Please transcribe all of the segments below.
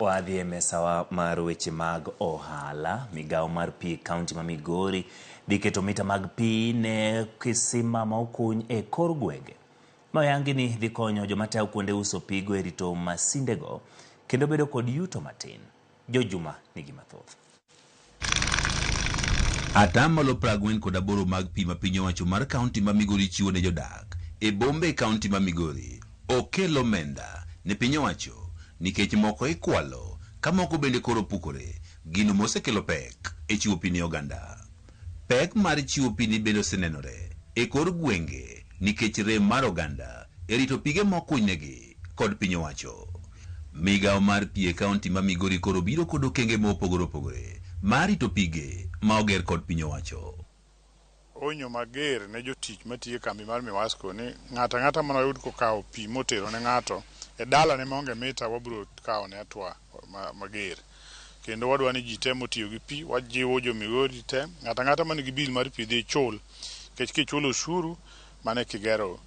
Wadhi e mesawa mar weche mag ohala. Migawo mar pi e kaunti ma Migori dhi keto mita mag pi ne kisima ma okuny e kor gwenge. Ma oyangi ni dhi konyo joma tayo kuonde uso pigo e rito masindego kendo bedo kod yuto matin. George Juma nigi mathoth. Atamalo 48 mag pi ma piny owacho mar kaunti ma Migori chiwo ne jodak e bombe e kaunti ma Migori ok kel omenda ne piny owacho nikech moko ikwalo ka moko bende koro pukore, gino mosekelo pek e chiwo pi ne oganda. Pek mar chiwo pi ni bende osenenore e kor gwenge nikech rem mar oganda e rito pige mokunynegi kod piny owacho. Migawo mar pi e kaunti ma Migori koro biro kod okenge mopogore opogore mar rito pige ma oger kod piny owacho. Onyo mager ne jotich matiyo e kambi mar Miwasco ni ng'ato ang'ata mane oyud kokawo pi motero ne ng'ato e dalane maonge mita wabiro kawone hatua mager. Kendo wadwa ni ji te motiyo gi pi, wajiwo jo Migori te, ng'ato ang'ata man gi bill mar pi dhi ichul. Nikech kichulo ushuru mano e kigero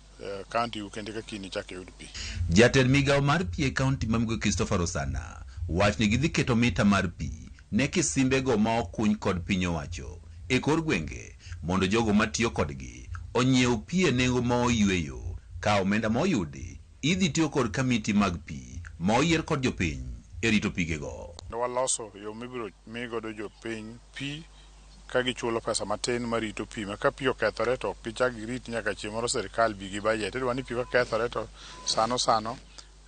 kaunti u kendo eka kiny ichak iyud pi. Jatend migawo mar pi e kaunti ma Migori Christopher Osana wacho ni gidhi keto mita mar pi ne kisimbego ma okuny kod piny owacho e kor gwenge mondo jogo matiyo kodgi onyiew pi e nengo ma oyweyo ka omenda ma oyudi idhi tiyo kod kamiti mag pi ma oyier kod jopiny e rito pigego. Waloso yo mibiro mi godo jopiny pi ka gichulo pesa matin marito pi ma ka pi okethore to ok gichak girit nyaka chieng' moro sirikal bi gi budget. Idwa ni pi kokethore to sano sano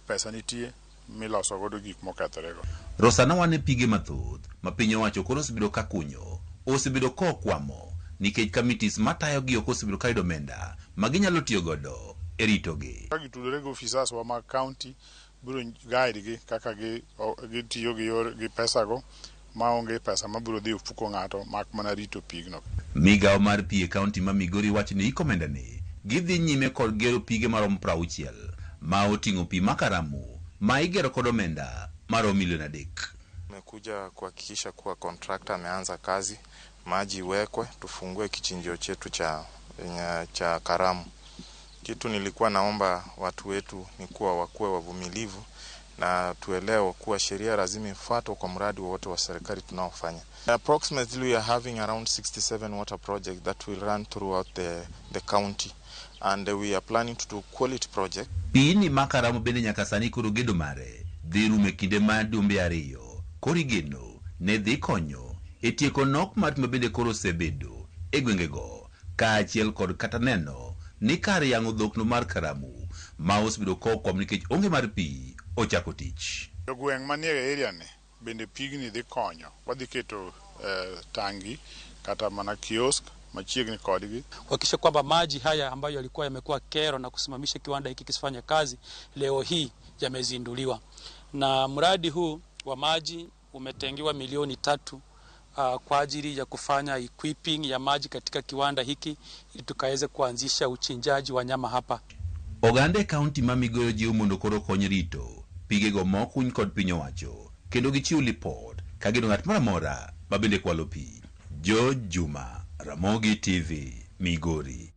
pesa nitie miloso godo gik mokethorego. Rosana wane pige mathoth ma piny owacho koro osebedo ka kunyo osebedo ka okwamo nikech kamitis matayogi ok osebedo ka yudo omenda ma ginyalo tiyo godo e ritogi. Ka gitudore gi ofisas wa mag county biro guide gi kaka gitiyo gi yor gi pesago maonge pesa mabiro dhi ofuko ng'ato mak mana rito pigno. Migawo mar pi e kaunti ma Migori wacho ni iko omenda ni gidhi nyime kod gero pige maromo 60 ma oting'o pi ma Karamu ma igero kod omenda maromo milion 3. Tumekuja kuhakikisha kuwa contractor ameanza kazi, maji iwekwe, tufungue kichinjio chetu cha Karamu. Kitu nilikuwa naomba watu wetu ni kuwa wakuwe wavumilivu na tuelewe kuwa sheria lazima ifuatwe kwa mradi wowote wa serikali tunaofanya. Approximately we are having around 67 water projects that will run throughout the county and we are planning to do quality project. Pi ni ma Karamu bende nyaka sani koro gedo mare dhi rumo e kinde mar jumbe 2 koro igeno ne dhi konyo e tieko nok mar pi ma bende koro osebedo e gwengego kaachiel kod kata neno ni kar yang'o dhokno mar Karamu ma osebedo kokwamo nikech onge mar pi ochako tich. Jogweng' manie area ni bende pigni dhi konyo. Wadhi keto tangi kata mana kiosk machiegni kodgi. Kuhakikisha kwamba maji haya ambayo yalikuwa yamekuwa kero na kusimamisha kiwanda hiki kisifanye kazi, leo hii yamezinduliwa. Na mradi huu wa maji umetengewa milioni 3 kwa ajili ya kufanya equipping ya maji katika kiwanda hiki ili tukaweze kuanzisha uchinjaji wa nyama hapa. Oganda e kaunti ma Migori jiwo mondo koro kony rito pigego mokuny kod piny owacho kendo gichiw lipot ka gino ng'at moro amora ma bende kwalo pi. George Juma, Ramogi TV, Migori.